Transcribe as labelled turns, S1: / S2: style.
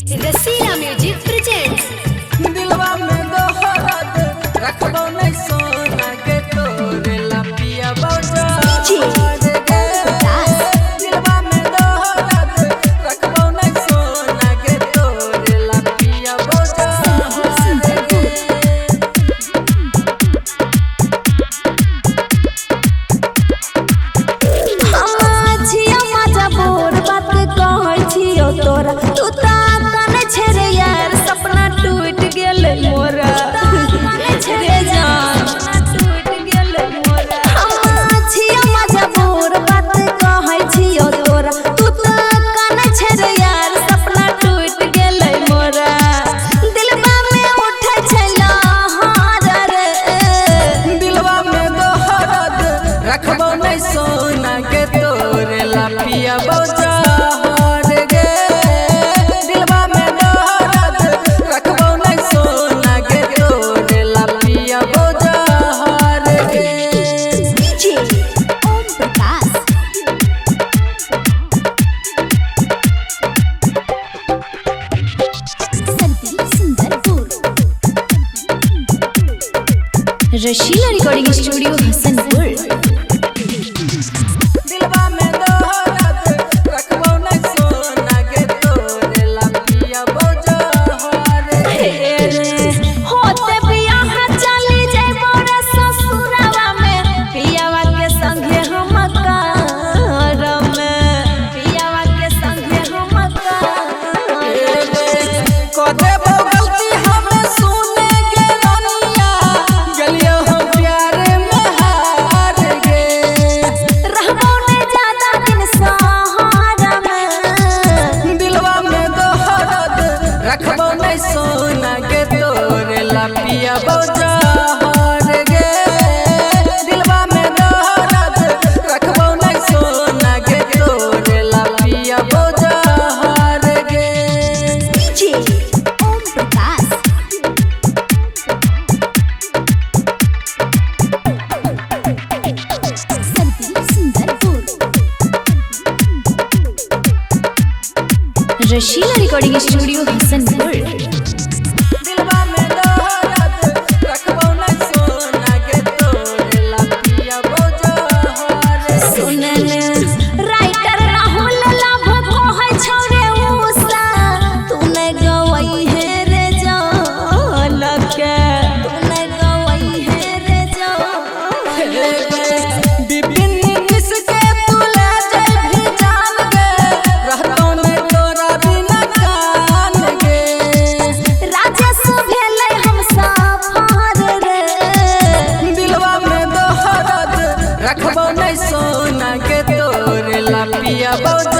S1: रसीला music presents.
S2: दिलवा में दोहरात रखबो नहीं सोना के तोरे ला पिया बौजा
S1: डीजे प्रकाश।
S2: दिलवा में दोहरात रखबो नहीं सोना के तोरे ला पिया बौजा।
S3: छियो मजा बोर बात कहै छियो तोरा, तू त कने छे रे यार, सपना टूट गेल मोरा रे जान, टूट गेल मोरा। छियो मजा बोर बात कहै छियो तोरा, तू त कने छे रे यार, सपना टूट गेल मोरा। दिलबा में उठै छै लहर रे।
S2: दिलवा में दोहरात रखबो नहीं सोना के तोरे ला पिया बौजा गे। दिलवा में दोहरात रखबो नहीं सोना के तोरे ला पिया बौजा गे।
S1: डीजे ओम प्रकाश। संतरी सुंदरपुर। Rashila recording studio Hasanpur.
S2: दिलवा में दोहरात रखबो नहीं सोना के तोरे ला पिया बौजा गे।
S3: होते बियाह चली जइबो रे ससुरवा में, पियावा के संगे हम कार में, पियावा के संगे हम कार।
S2: कदे बो गलती हमें सुने गे रनिया, गलियो हम प्यार में हार गे।
S3: रहबो ने ज्यादा दिन सहारा में।
S2: दिलवा में दोहरात रखबो नहीं सोना के तोरे ला पिया बौजा गे। दिलवा में दोहरात रखबो नहीं सोना के तोरे ला पिया बौजा गे।
S1: डीजे ओम प्रकाश। संतरी सुंदरपुर। Rashila recording studio Hasanpur.
S2: दिलवा में दोहरात रखबो नहीं सोना के तोरे ला पिया बौजा गे।
S3: सुनल राइटर राहुल लाभ कहै छौ रे उषा, तू नै गवै हे रे जान के, तू नै गवै हे रे जान।
S2: विपिन किसके तू ले जाबी जान गे, रहतो ने तोरा बिना कान गे।
S3: राजेश भेलै हम सफर रे।
S2: दिलवा में दोहरात रखबो नहीं सोना के तोरे ला पिया बौजा।